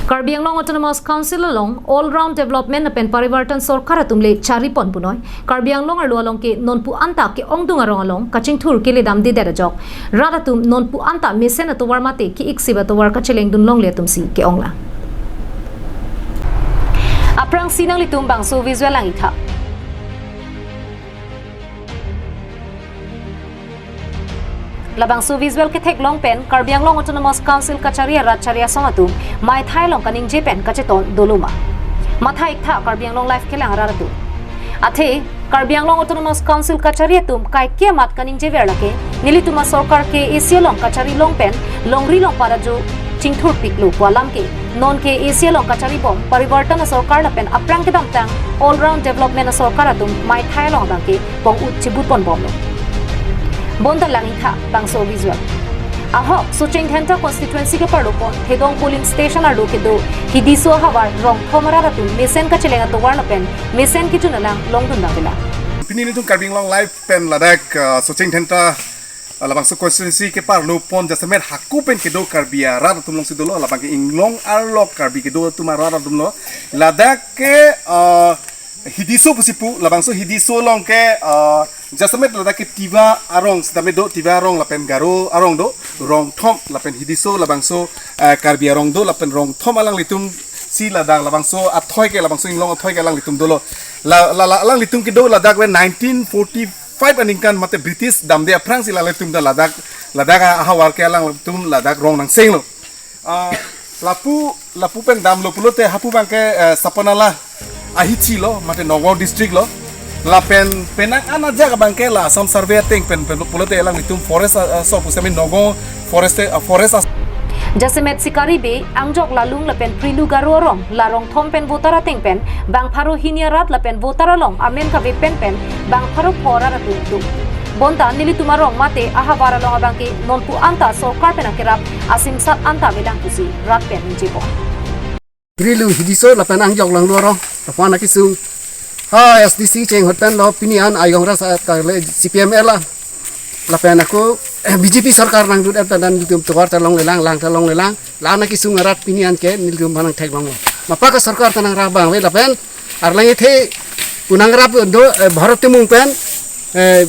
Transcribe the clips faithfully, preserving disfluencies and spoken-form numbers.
Karbi Anglong Autonomous Council along all round development lapen parivartan sorkar atum le charipon punoi. Karbi Anglong arlo along ke nonpu anta ke-ongdung arong along kachingthur keledamdedet ajok. Rat atum nonpu anta mesen atovar mate ke-ik sip atovar kachelengdun longle atum si ke-onglang. Aphrangsi nanglitum bangso visual langitha. Labangso visual ketheklong pen Karbi Anglong Autonomous Council kachari arat chari asong atum maithai along kaningje pen kacheton dolo ma. Matha iktha Karbi Anglong Live kelang arat atum. Athe Karbi Anglong Autonomous Council kachari atum kaike amat kaningjever lake nelitum asorkar ke A C along kachari long pen longri longpat ajo chingthurpiklo pu alam ke non ke A C along kachari bom parivartan asorkar lapen aphrang kedamtang all round development asorkar atum maithai along abang ke pong-ut chibutpon bomlo. Bonta langitha bangso visual. Ahok Socheng Dhenta constituency ke parlopon Thedong polling station arlo kedo Hidiso ahavar Rongthom arat atum mesen kacheleng atovar lapen mesen kejun alang longdun dang vela. Pini nelitum Karbi Anglong Live pen ladak, uh, Socheng Dhenta, uh, labangso constituency ke parlopon jasemet hako pen kedo Karbi arat atum alongsi dolo, labang ke inglong arlo Karbi kedo atum arat atum lo. Ladak ke, uh, Hidiso pusi pu, labangso Hidiso along ke, ah, jasemet ladak ke Tiwa arong, sitame do Tiwa arong lapen Garo arong do, Rongthom lapen Hidiso labangso, ah, Karbi arong do, lapen Rongthom alanglitum si ladak labangso athoi ke, labangso inglong athoi ke alanglitum dolo. La, la, la, alanglitum kedo ladak le nineteen forty-five aningkan mate British damde aphrangsi alanglitum ta ladak, ladak ahavar ke alanglitum ladak rong nangsenglo. Ah, lapu, lapu pen damlo pulote hapu abang ke, eh, Sapanala ahithi lo, mate Nagaon district lo. Lapen penang an ajak abang ke la Assam Survey ateng pen, pen pulote alanglitum forest, ah, ah, so pusitame Nagaon forest, ah, forest as- Jasemet Sikari Bey, Angjok Lalung lapen Prilu Garo arong, la Rongthom pen voter ateng pen bang pharo hini arat lapen voter along amen kave pen pen bang pharo pho arat atum do. Bonta nelitum arong mate ahavar along abang ke nonpu anta sorkar pen akerap asimsat anta avelang pusi rat pen ningjepo. Prilu Hidiso lapen Angjok Lalung arong, lapu-an akesung. Ha, S D C cheng hot pen lo pini an ayong ras atak le C P M L a. Lapen ako B J P sorkar nangdut et pen dan nelitum tovar ta longlelang, lang ta longlelang. La-an akesung arat pini an ke nelitum aphan nangtheklonglo. Mapa ke sorkar ta nangrap abang ave lapen arleng ethe unang rap do, eh, Bharat Timung pen, eh,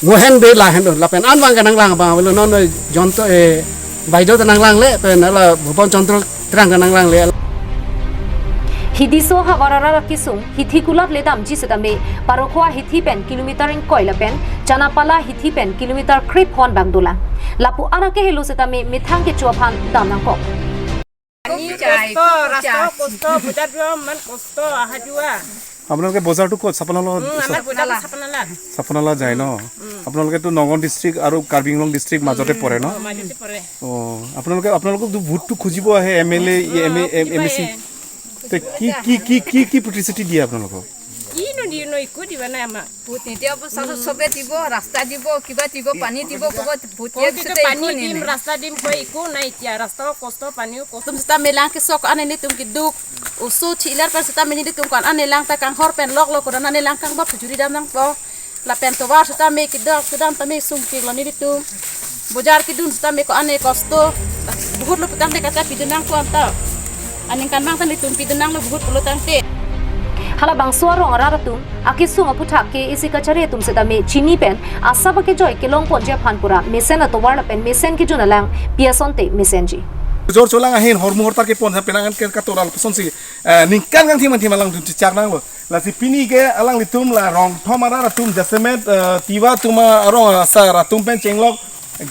Mohan Bey lahen do. Lapen an abang ke nanglang abang avelo non, eh, Jonto, eh, Baido ta nanglangle pen la Bhuban Chandra Terang ta nanglangle. Hidiso ahavar arat akesung hithi kulat ledamji sitame Parokhowa hithi pen kilometer ingkoi lapen Chanapala hithi pen kilometer krepho an abang dolang. Lapu-an akehelo sitame methang kecho aphan dam nangkok. পানী যায়, কষ্ট, ৰাস্তাও কষ্ট, বজাৰটো ইমান কষ্ট, অহা যোৱা। আপোনালোকে বজাৰটো ক'ত? চাপনলা? উম, আমাৰ বজাৰটো চাপনলা। চাপনলা যায় ন? আপোনালোকেতো নগাঁও ডিষ্ট্ৰিক্ট আৰু কাৰ্বি আংলং ডিষ্ট্ৰিক্ট মাজতে পৰে ন? অ, মাজতে পৰে। অ, আপোনালোকে, আপোনালোকক তো ভোটটো খুজিব আহে, M L A, O, M A, M, খুজিব এম এ চি। আহে। তে কি, কি, কি, কি, কি প্ৰতিশ্ৰুতি দিয়ে আপোনালোকক? কিনো দিয়ে ন, একো দিব নাই আমাক। ভোট নিদিয়া অৱস্থাত চবে দিব, ৰাস্তা দিব, কিবা দিব, পানী দিব, ক'ব ভোট দিয়া কওঁতেতো পিছতে পানী একো দিম, নিদিয়ে। ৰাস্তা দিম কয়, একো নাই এতিয়া। ৰাস্তাও কষ্ট, পানীও কষ্ট। Tum sita melang ke sok ane nelitum keduk. Oso thilar pen sita me nelitum ko-an ane lang ta kanghor pen lok lok ko-an ane lang kangbap juri dam nangpo. Lapen tovar sitame kedok kedam tame sungkiklo nelitum. Bojar kedun sitame ko-an e kosto. Bohut lo putangte kacha pidun nangpo anta. Aningkanvang ta nelitum pidun nanglo bohut pulo tangte. Halabangso arong arat atum akesung aputhak ke isi kachari atum sitame chini pen asap akejoi kelongponji aphan pura mesen atovar lapen mesen kejun alang pi asonte mesenji. Jor cholang ahin hormu hortar kepon ha penang an ke katora lapuson si, eh, ningkan kangthim kangthim alangtum chechak nanglo. Lasi pini ke alanglitum la Rongthom arat atum jasemet, eh, Tiwa atum arong asar atum pen chenglok,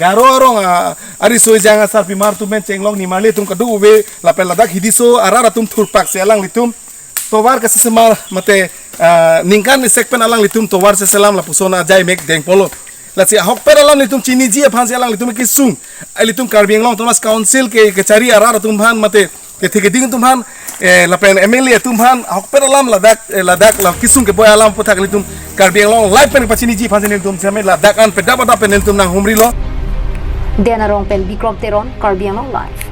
Garo arong, ah, ari soi jang asarpimar atum pen chenglok, nimarli atum kadokave lapen ladak Hidiso arat atum thurpak si alanglitum tovar kasisemar mate, ah, ningkan isek pen alanglitum tovar seselam lapuson ajai mek dengpolo. Lasi ahokpet alam nelitum chiniji aphan si alanglitum kesung, ilitum Karbi Anglong Autonomous Council ke kachari arat atum aphan mate kethe keding atum aphan, eh, lapen M L A atum aphan ahokpet alam ladak, eh, ladak la kesung keboi alam aputhak nelitum Karbi Anglong Live pen pachiniji aphan si nelitum seme ladak an pedap adap pen nelitum nanghumrilo. Dena Rong pen Bikrom Teron, Karbi Anglong Live.